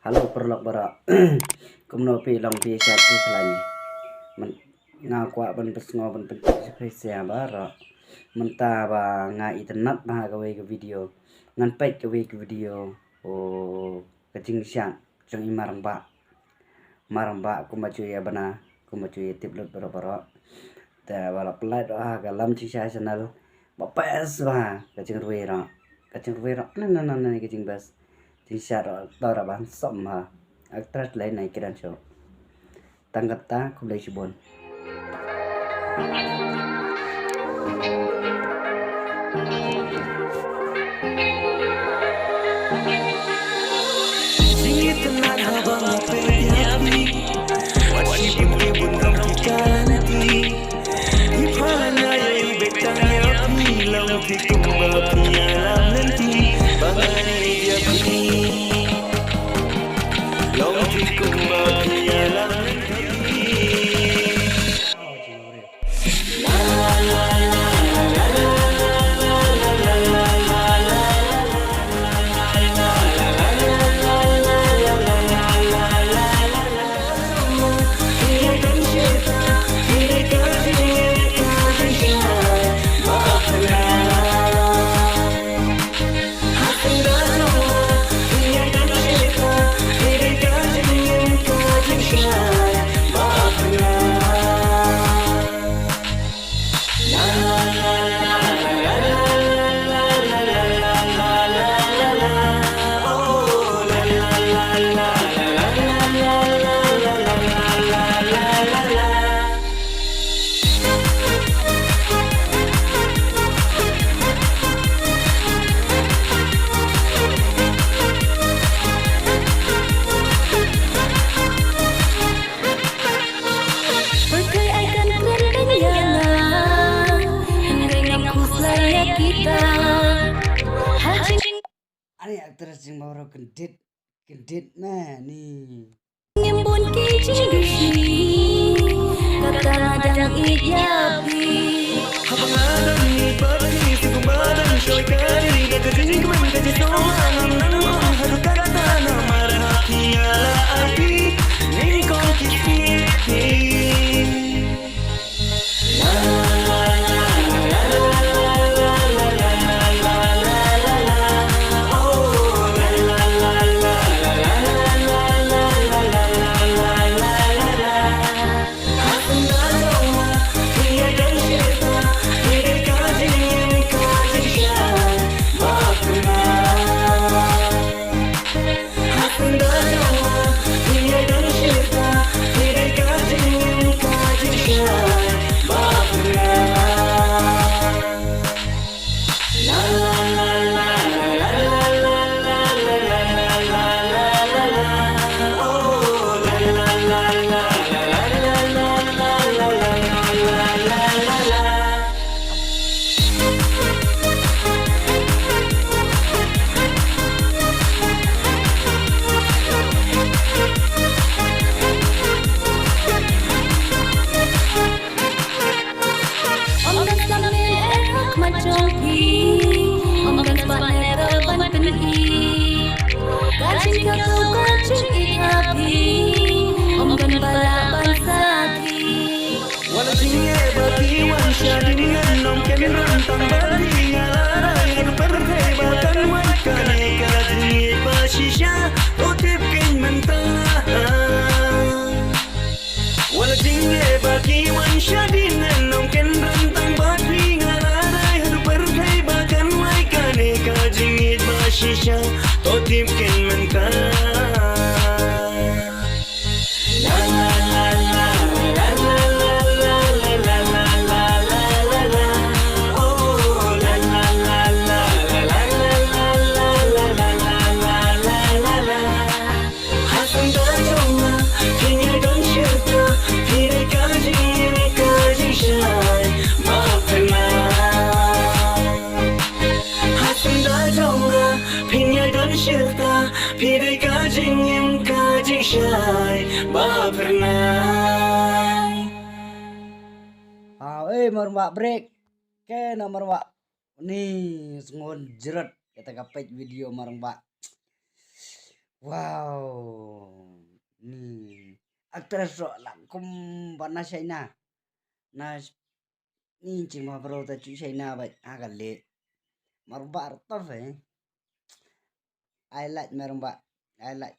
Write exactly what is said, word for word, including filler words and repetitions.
Hello paralok baroh. Kumno phi long, phi shait phi khlaiñ? Myn-, nga kwah ban pynsngew ban pyntip sha phi sha baroh. Mynta ba nga itynnad bha ha kawei ka video, ngan peit kawei ka video. O, ka jingshad jong i Marangbah. Marangbah kumba ju ïa bna, kumba ju ïa tip lut baroh baroh. Te ba la pynlait ruh ha ka Lam Jingshai channel, ba best bha ka jingrwai ruh. Ka jingrwai ruh na na na na ka jingbest. Jingshad ruh, to ruh ba handsome bha. Actress Lainai Kiran Show. Tang katta, khublei shibun. Ani actress jingmawro kyndit, kyndit me ni. Ngim bun ki jingdusi, kata nga dang ïeit ïa phi. Haba nga dang ïeit bad phi, sa kumba dang shoi ka ri, ka jingkmen ka jingsngew ngam nang ong haduh katta, namar ha phi nga la ai phi, nyngkong ki sngi ki. Wat la jingeh ba ki wan shadien ngan ym kynran tang bad phi, nga la rai ha ka pyrthei ba kan wad kane ka jingïeit ba shisha. To tip kein mynta. Wat la jingeh ba ki wan shadien ngan ym kynran tang bad phi, nga la rai ha ka pyrthei ba kan wad kane ka jingïeit ba shisha. To tip kein mynta. Phi dei ka jingim ka jingshai ba phyrnai. Aw, eh, Marangbah break. Ke na Marangbah. Ni sngon jrot kata ka page video Marangbah. Wow. Ni actress ro la kum ba na China. Na ni jing ma bro ta chu China ba ha ka le. Mar ba tough eh. I like mar ba. I like